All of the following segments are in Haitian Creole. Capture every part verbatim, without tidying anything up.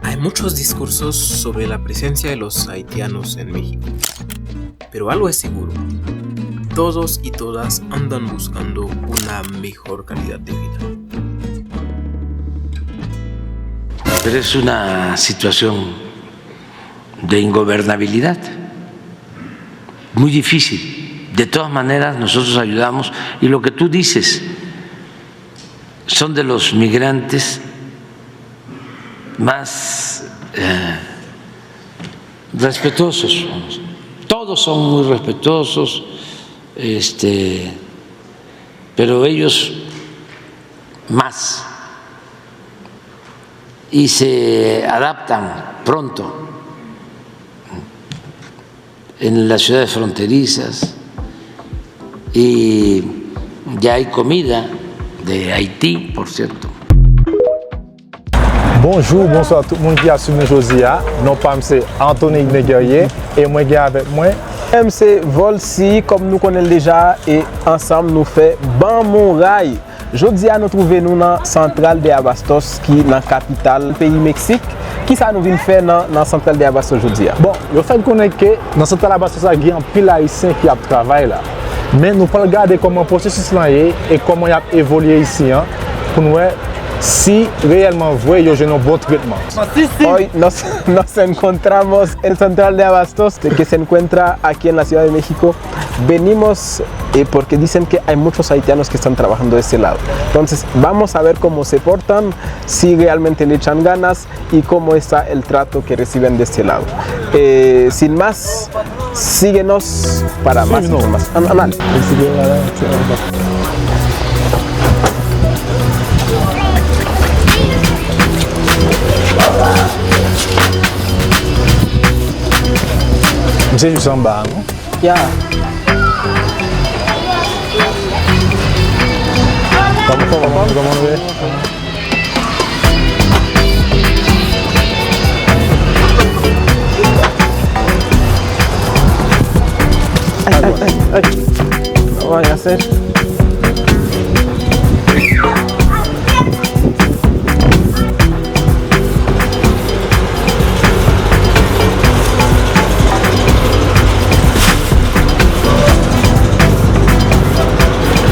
Hay muchos discursos sobre la presencia de los haitianos en México, pero algo es seguro, todos y todas andan buscando una mejor calidad de vida. Pero es una situación de ingobernabilidad, muy difícil. De todas maneras, nosotros ayudamos y lo que tú dices, son de los migrantes más eh, respetuosos. Todos son muy respetuosos, este, pero ellos más. Y se adaptan pronto en las ciudades fronterizas y ya hay comida de Haití, por cierto. Bonjou, bonswa tout moun ki ap swiv nou jodi a. Non pa m se Anthony Igné Guerrier e mwen gen avèk mwen M C Volcy, kòm nou konnen l deja, e ansanm nou fè Ban m on ray. Jodi a nou twouve nou nan Central de Abastos ki nan kapital peyi Meksik. Kisa nou vin fè nan, nan Central de Abastos jodi a? Bon, yo fè n konnen ke nan Central Abastos la gen anpil Ayisyen ki ap travay la. Men nou pral gade kòman pwosesis lan ye e kòman y ap evolye isi an pou n wè si reyèlman vre yo jwenn yon bon tretman. Hoy nos, nos encontramos en Central de Abastos, que se encuentra aquí en la Ciudad de México. Venimos eh, porque dicen que hay muchos haitianos que están trabajando de este lado. Entonces, vamos a ver cómo se portan, si realmente le echan ganas y cómo está el trato que reciben de este lado. Eh, sin más, síguenos para más información. An, an ale. Misye jis anba a, non? Ya. Kòman, kòman, kòman, kòman nou ye? Ay, ay, ay, ay. Kòman y a fè?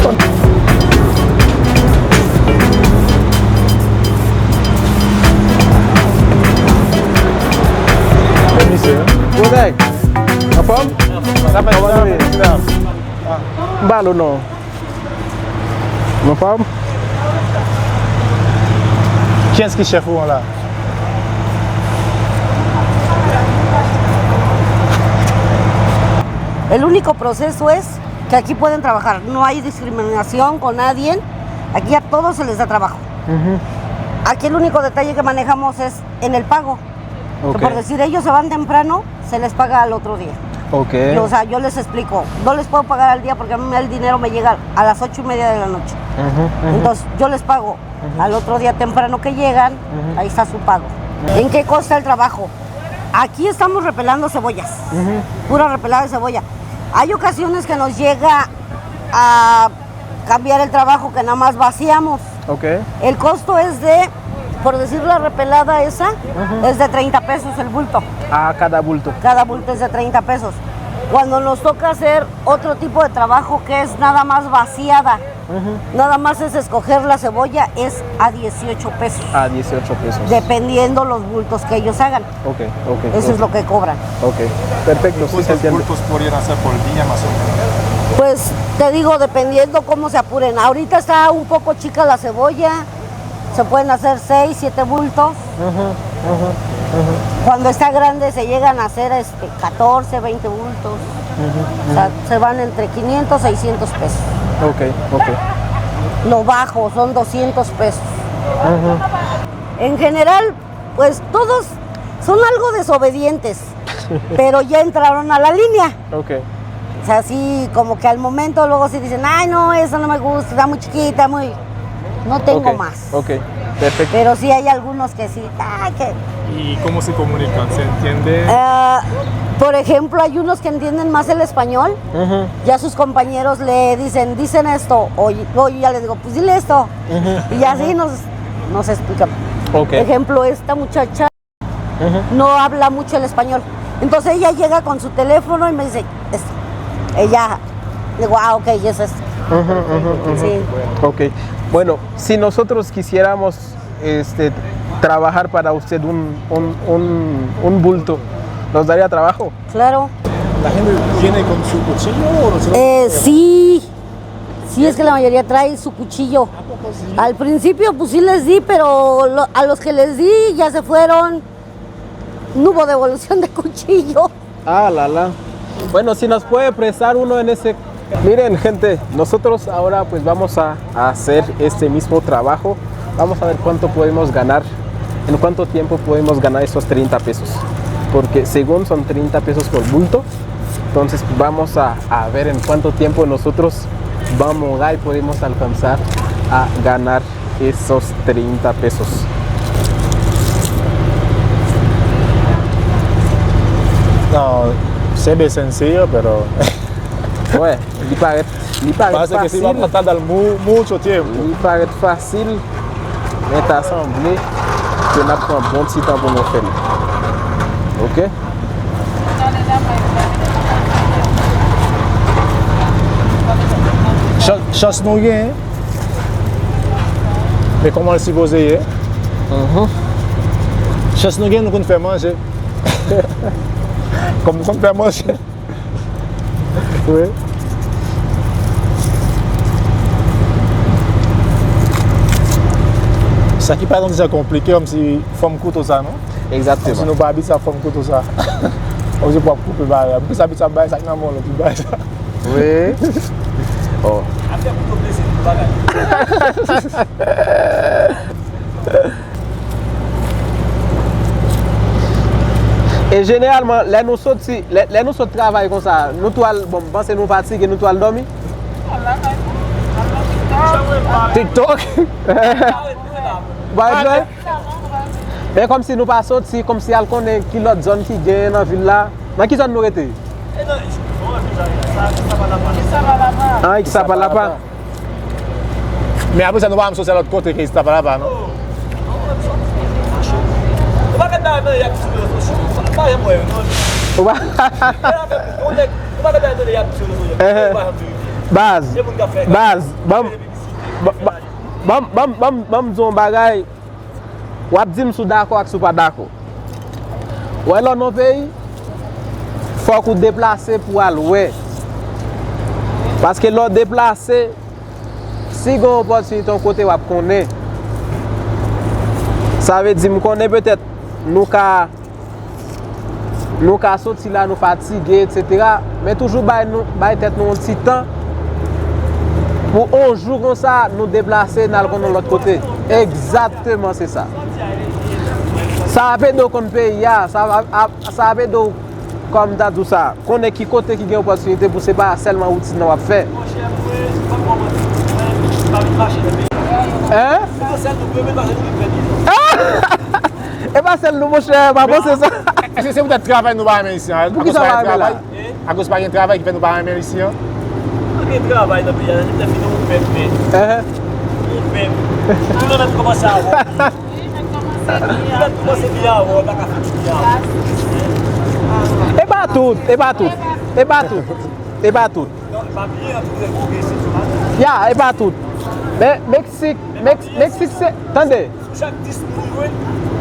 Bon, misye. Bon, nèg. Anfòm? Kòman nou ye? M pa lo non. Anfòm? Kiyès ki chèf ou an la? El único proceso es que aquí pueden trabajar, no hay discriminación con nadie, aquí a todos se les da trabajo. Aquí el único detalle que manejamos es en el pago. Que por decir, ellos se van temprano, se les paga al otro día. Ok. Y, o sea, yo les explico, no les puedo pagar al día porque a mí el dinero me llega a las ocho y media de la noche. Entonces, yo les pago al otro día temprano que llegan, ahí está su pago. ¿En qué consta el trabajo? Aquí estamos repelando cebollas, pura repelada de cebolla. Hay ocasiones que nos llega a cambiar el trabajo que nada más vaciamos. Ok. El costo es de, por decir la repelada esa, es de treinta pesos el bulto. Ah, cada bulto. Cada bulto es de treinta pesos. Cuando nos toca hacer otro tipo de trabajo que es nada más vaciada, nada más es escoger la cebolla, es a dieciocho pesos. A dieciocho pesos. Dependiendo los bultos que ellos hagan. Ok, ok. Eso es lo que cobran. Ok, perfecto. Sí, se ¿Cuántos entiende. Bultos podrían hacer por día más o menos? Pues te digo, dependiendo cómo se apuren. Ahorita está un poco chica la cebolla, se pueden hacer seis, siete bultos. Cuando está grande se llegan a hacer este, catorce, veinte bultos. O sea, se van entre quinientos, seiscientos pesos. Ok, ok. Lo bajo, son doscientos pesos. En general, pues todos son algo desobedientes, pero ya entraron a la línea. Ok. O sea, así como que al momento luego sí dicen, ay, no, eso no me gusta, está muy chiquita, muy... No tengo Ok, más. Ok, perfecto. Pero sí hay algunos que sí, ay, que... ¿Y cómo se comunican? ¿Se entiende? Ah, por ejemplo, hay unos que entienden más el español, ya sus compañeros le dicen, dicen esto, o, o yo ya le digo, pues dile esto. Y así nos, nos explican. Ok. Ejemplo, esta muchacha no habla mucho el español. Entonces ella llega con su teléfono y me dice, esto. Ella, digo, ah, ok, y eso es. Sí. Ok. Bueno, si nosotros quisiéramos este, trabajar para usted un, un, un, un bulto, ¿nos daría trabajo? Claro. ¿La gente viene con su cuchillo o no se lo- Eh, sí. Sí, es que la mayoría trae su cuchillo. Al principio, pues sí les di, pero lo- a los que les di ya se fueron. No hubo devolución de cuchillo. Ah, la, la. Bueno, si nos puede prestar uno en ese... Miren, gente, nosotros ahora pues vamos a, a hacer este mismo trabajo. Vamos a ver cuánto podemos ganar, en cuánto tiempo podemos ganar esos treinta pesos. Porque según son treinta pesos por bulto, entonces vamos a, a ver en cuánto tiempo nosotros vamos a y podemos alcanzar a ganar esos treinta pesos. No, se ve sencillo, pero Wè, li parèt, li parèt parece que se va a fasil. Tardar mu- mucho tiempo. Li parèt fasil, men ta sanble ke n ap pran bon ti tan pou nou fè l. Ok? Chans, chans nou gen, men kòman l sipoze ye? Chans nou gen, nou konn fè manje. Kòm nou konn fè manje. Wi. Sa ki pa yon jan konplike, kòmsi fòm kouto sa, non? Kòmsi Egzakteman. Nou pa abitye ap fòm kouto sa. Kòmsi pou ap koupe bagay. Mwen plis abitye ap bay sa k nan men w, lòt li bay sa. Wi. Oh. E jeneralman, lè nou soti, lè, lè nou sot travay konsa, nou tou al, bon, m panse nou fatige, nou tou al dòmi. TikTok? Bay jwe? Men kòmsi nou pa soti, kòmsi al konnen ki lòt zòn ki genyen nan vil la. Nan ki zòn nou rete? Ah, Ixtapalapa. Men apre sa, nou pa menm soti lòt kote ke Ixtapalapa, non? Ou pa... Baz, baz, ban m, ban m, ban m, ban m, ban m di w yon bagay. W ap di m si w dakò ak si w pa dakò. Ou wè lè w nan yon peyi, fòk ou deplase pou w al wè. Paske lè w deplase, si gen yon opòtinite yon kote, w ap konnen. Sa vle di, m konnen petèt nou ka, nou ka soti la, nou fatige, etsetera. Men toujou bay nou, bay tèt nou yon ti tan. Pou yon jou konsa, nou deplase, n al konn yon lòt kote. Egzakteman, se sa. Sa ap ede w konn peyi a, sa ap, ap, sa ap ede w, kòm m ta di w sa, konnen ki kote ki gen opòtinite pou se pa sèlman woutin nan w ap fè. Hein? E pa sèl nou, monchè, pa panse sa. Èske se poutèt travay nou pa renmen isi an? Poukisa w pa renmen la? Akoz pa gen travay ki fè nou pa renmen l isi an? Pa gen travay nan peyi a, se te fini ou pèp, men. Ou pèp. Ou nan mèt kòmanse avè w. Ou mèt kòmanse byen avè w, ou pa ka fini byen avè w. E pa tout, e pa tout, e pa tout, e pa tout. Ya, e pa tout. Men Meksik, Meksik se, tande. Chak dis moun jwenn,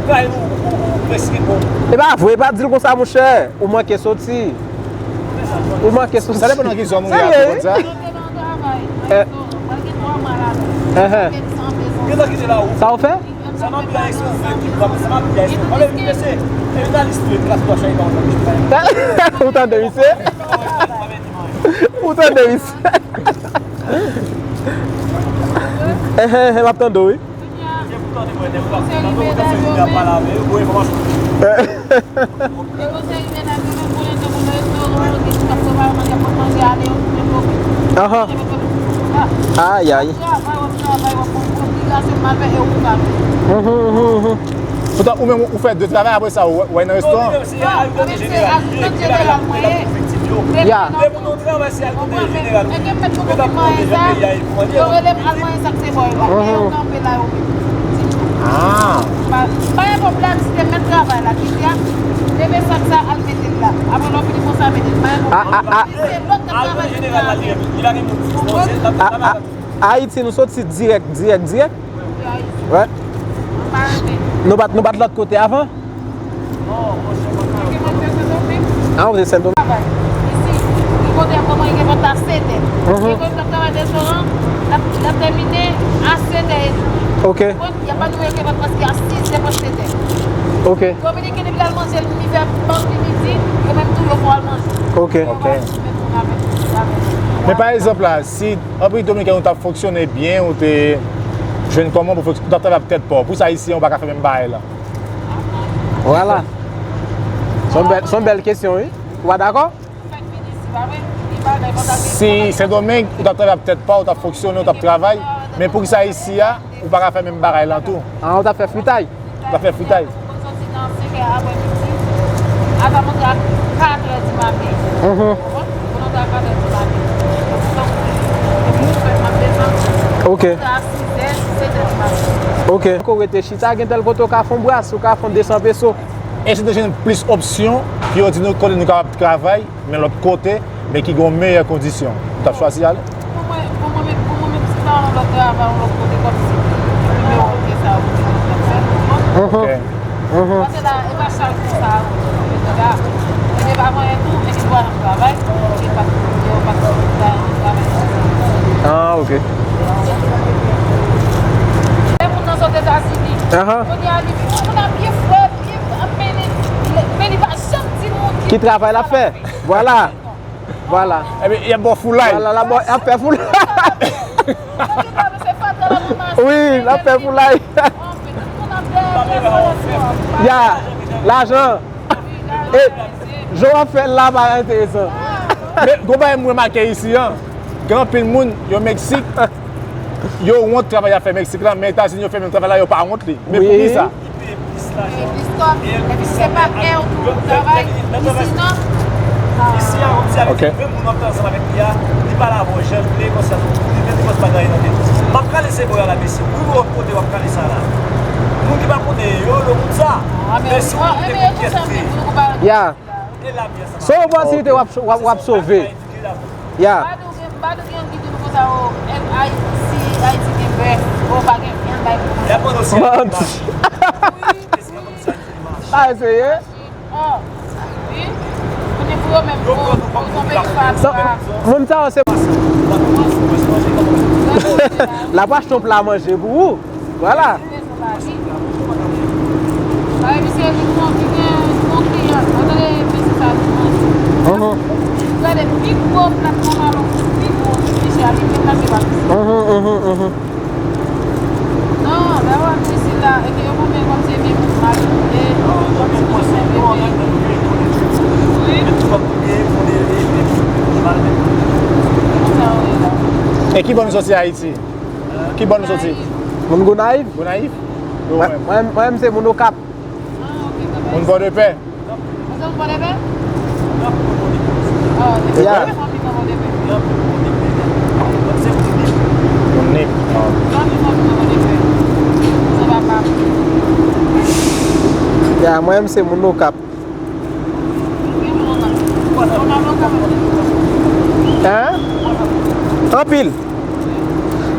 kay nou, ou, ou, ou prèske bon. E pa vre, pa di l konsa, monchè. Ou manke soti. Ou manke soti. Sa depann nan ki zòn ou ye, wi. Sa w fè? Sa w fè? Sa m ap di a ekspo, sa m ap di a ekspo. Mwen menm, mesye, e jounalis tou, e klas blanch, e pa w. Ou tande, misye? Ou tande, misye? Ehe, ehe, m ap tande w, wi. Ahan. Ayay. Mhm, mhm, mhm. Poutan, ou menm, ou fè de travay, apre sa, ou, ou al nan restoran? Ya. Yo rele m al manyen sak se bò yo la. Lè yo kanpe la, yo menm. Ah. Pa, pa gen pwoblèm, si te mèt travay la, ki di a, leve sak sa, al mete l la. Apre lè w fini konsa, mete l. Pa gen pwoblèm. Ah, ah. Se lòt k ap travay sou travay. Ah, ah. Ayiti, nou soti dirèk, dirèk, dirèk. Wè. Nou pa t, nou pa t lòt kote avan? Ah, ou se Sendomeng. Travay. Isi, gen kote ap kòmanse, gen kote ap sèt è. Mhm. Gen kote ap travay nan restoran, l ap, l ap tèmine a sèt è edmi. Ok. Konprann? Y ap pa nou rete prèske a sis è, prèske sèt è. Ok. Dominiken, depi l al manje, li fè bank li midi, yo menm tou, yo fè w al manje. Ok. Ok. Men pa egzanp la, si Repiblik Dominikèn ou t ap fonksyone byen, ou te jwenn kòman pou fonksyone, ou t ap travay ap tèt pa w. Poukisa Ayisyen ou pa ka fè menm bagay la? Vwala. Se yon bèl, se yon bèl kesyon, wi. Ou pa dakò? Si Sendomeng, ou t ap travay ap tèt pa w, ou t ap fonksyone, ou t ap travay, men poukisa isi a, ou pa ka fè menm bagay lan tou? Ah, ou t ap fè fritay? Ou t ap fè fritay? Pou n soti nan senk è aprèmidi, ata monte a kat è di maten. Mhm. Konprann? Pou n antre a kat è di maten. Epi nou fè n ap desann. Ok. Antre a sis è, sèt è di maten. Ok. Kote w rete chita, gen tèl kote w ka fè yon bras, ou ka fè yon de san peso. Èske nou jwenn plis opsyon, pou yo di nou kote nou kapab travay, men lòt kote, men ki gen yon meyè kondisyon? Ou t ap chwazi ale? Pou mwen, pou mwen menm, pou mwen menm, si ta yon lòt travay, yon lòt kote, kòmsi, nimewo ke sa yo, ki t ap fè, ou konprann? Mhm. Ok. Mhm. Paske la, e pa chak jou sa yo, yo te la. Men depi avan yè tou, men gen dwa nan travay, e pa t, yo pa t travay nan travay. Ah, ok. Lè moun nan sot Etazini, aha, kounye a li vin, moun ap byen fre, byen, men li, men li pa janm di nou ki travay l ap fè. Vwala. Vwala. Ebyen, y ap ba w foulay. Vwala, l ap ba w, y ap fè foulay. Wi, l ap fè foulay. Ya, lajan. E, jan w ap fè l la pa enteresan. Men, gon bagay m remake isi a, gen anpil moun, yo Meksik, yo wont travay y ap fè Meksik la, men Etazini, yo fè menm travay la, yo pa wont li. Men poukisa? Gen plis kòb, epi se pa kè w tou w travay, isi non. Isi a, kòmsi avèk menm moun w ap fè ansanm avèk li a, li pale avè w jan l vle, kòmsi a tou li menm li panse pa gen anyen nan tèt li. M ap kale se bò a la, mesye. Wi, wi, kote w ap kale sa la. Moun ki pa konnen yo, yo moun sa. Men si w ap kite pou fyète. Ya. Se yon opòtinite w ap, w ap, w ap sove. Ya. Badou gen, Badou gen yon ki di nou konsa, o, Ayiti, si Ayiti gen bèf, o, pa gen anyen bay pou nou. Manti. Pa eseye. Wi. Kounye pou yo menm, o, o, son peyi pa, pa. Moun sa yo se. L ap achte yon pla manje pou ou. Vwala. Sa vle di, se li ki gen, ki gen kliyan. Mwen tande mesye sa di mwen. Mhm. Gade, pi gwo plat nan malon, pi gwo, pi chè, li te plase pa mesye. Mhm, mhm, mhm. Non, lè w ap di isit la, e ke yo konprann kòmsi e vye moun mal, e, wi. E ki bò nou soti Ayiti? Ki bò nou soti? Moun Gonayiv? Gonayiv? Mwen, mwen, mwen, mwen, se moun Okap. Moun Pòdepè? Ya. Moun Nip. Ya, mwen, se moun Okap. Hein? Anpil.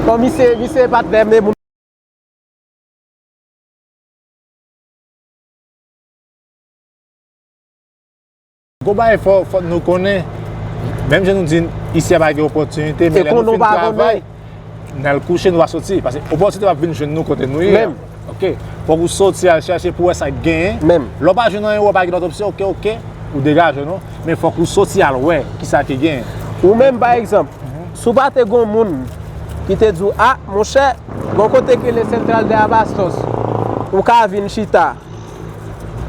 Bon, misye, misye patnè m, e moun. Gon bagay fò, fò nou konnen, menm jan nou di, isi a pa gen opòtinite, men lè nou fin travay, n al kouche, nou pa soti. Paske opòtinite p ap vin jwenn nou kote nou ye. Menm. Ok. Fòk ou soti al chèche pou wè sa k genyen. Menm. Lè w pa jwenn anyen, ou pa gen lòt opsyon, ok, ok, ou degaje w non. Men fòk ou soti al wè kisa ki genyen. Ou menm, pa egzanp, si w pa te gon moun Li te di w, a, monchè, gon kote ki rele Central de Abastos. Ou ka vin chita.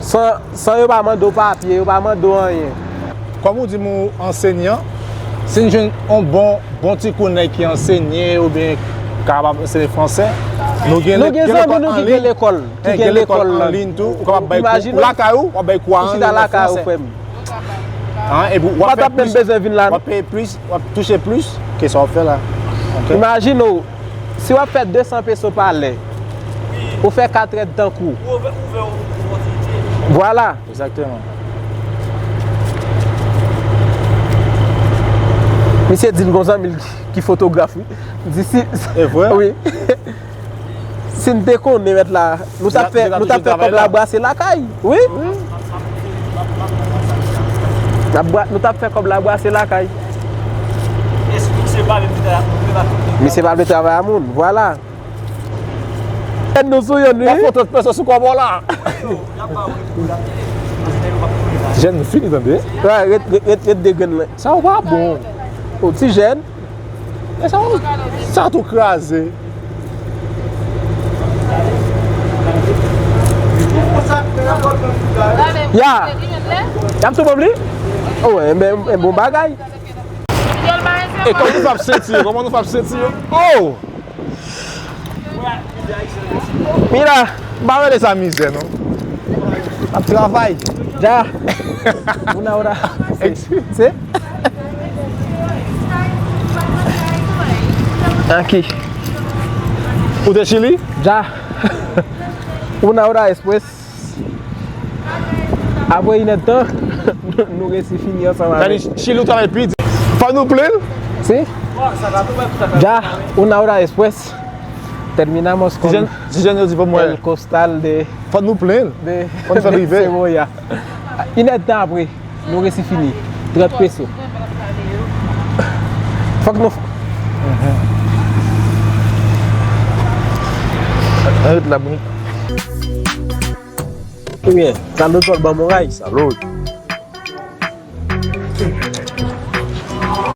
San, san yo pa mande w papye, yo pa mande w anyen. Kòm ou di m ou ansenyan, si n jwenn yon bon, bon ti kou nèg ki ansenye oubyen kapab ansenye fransè, nou gen, nou gen zanmi nou ki gen lekòl, ki gen lekòl an liy tou, ou kapab bay kou, ou lakay ou, w ap bay kou a an liy an fransè. An, epi w ap fè plis, w ap peye plis, w ap touche plis ke sa w ap fè la. Ok? Imajine w, si w ap fè de san peso pa lè, ou fè kat èdtan kou. Vwala. Egzakteman. Misye di l gon zanmi l ki fotograf, wi. Di si, e vre? Wi. Si n te konnen mèt la, nou t ap fè, nou t ap fè kòb la brase lakay. Wi. N ap bra-, nou t ap fè kòb la brase lakay. Misye pa vle travay a moun, vwala. Èd nou sou youn, wi. Gade foto pèso sou kòb la. Jèn, nou fini, tande. Wè, ret, ret, ret, ret de grenn lan. Sa yo pa bon. O, ti jèn. E sa, sa tou kraze. Ya. Y ap tou ban m li? O, enben, enben, bon bagay. E kòman nou fè ap senti yo? Kòman nou fè ap senti yo? O! Mira, m pa rele sa mizè, non. Ap travay. Ja. Una hora. Se? Aki. Ou te Chili? Ja. Una hora después. Apre inèdtan, nou resi fini ansanm avè l. Chili ou travay pi di. Fò nou plen l? Si. Ya, una hora después, terminamos con el costal de, fò nou plen l. Fò nou fè l rive. Cebolla. Inèdtan apre, nou resi fini. Trant peso. Fòk nou f-, mhm. Ann ret la, Bonik. Ebyen, Carlos Paul ban m yon ray. Salud.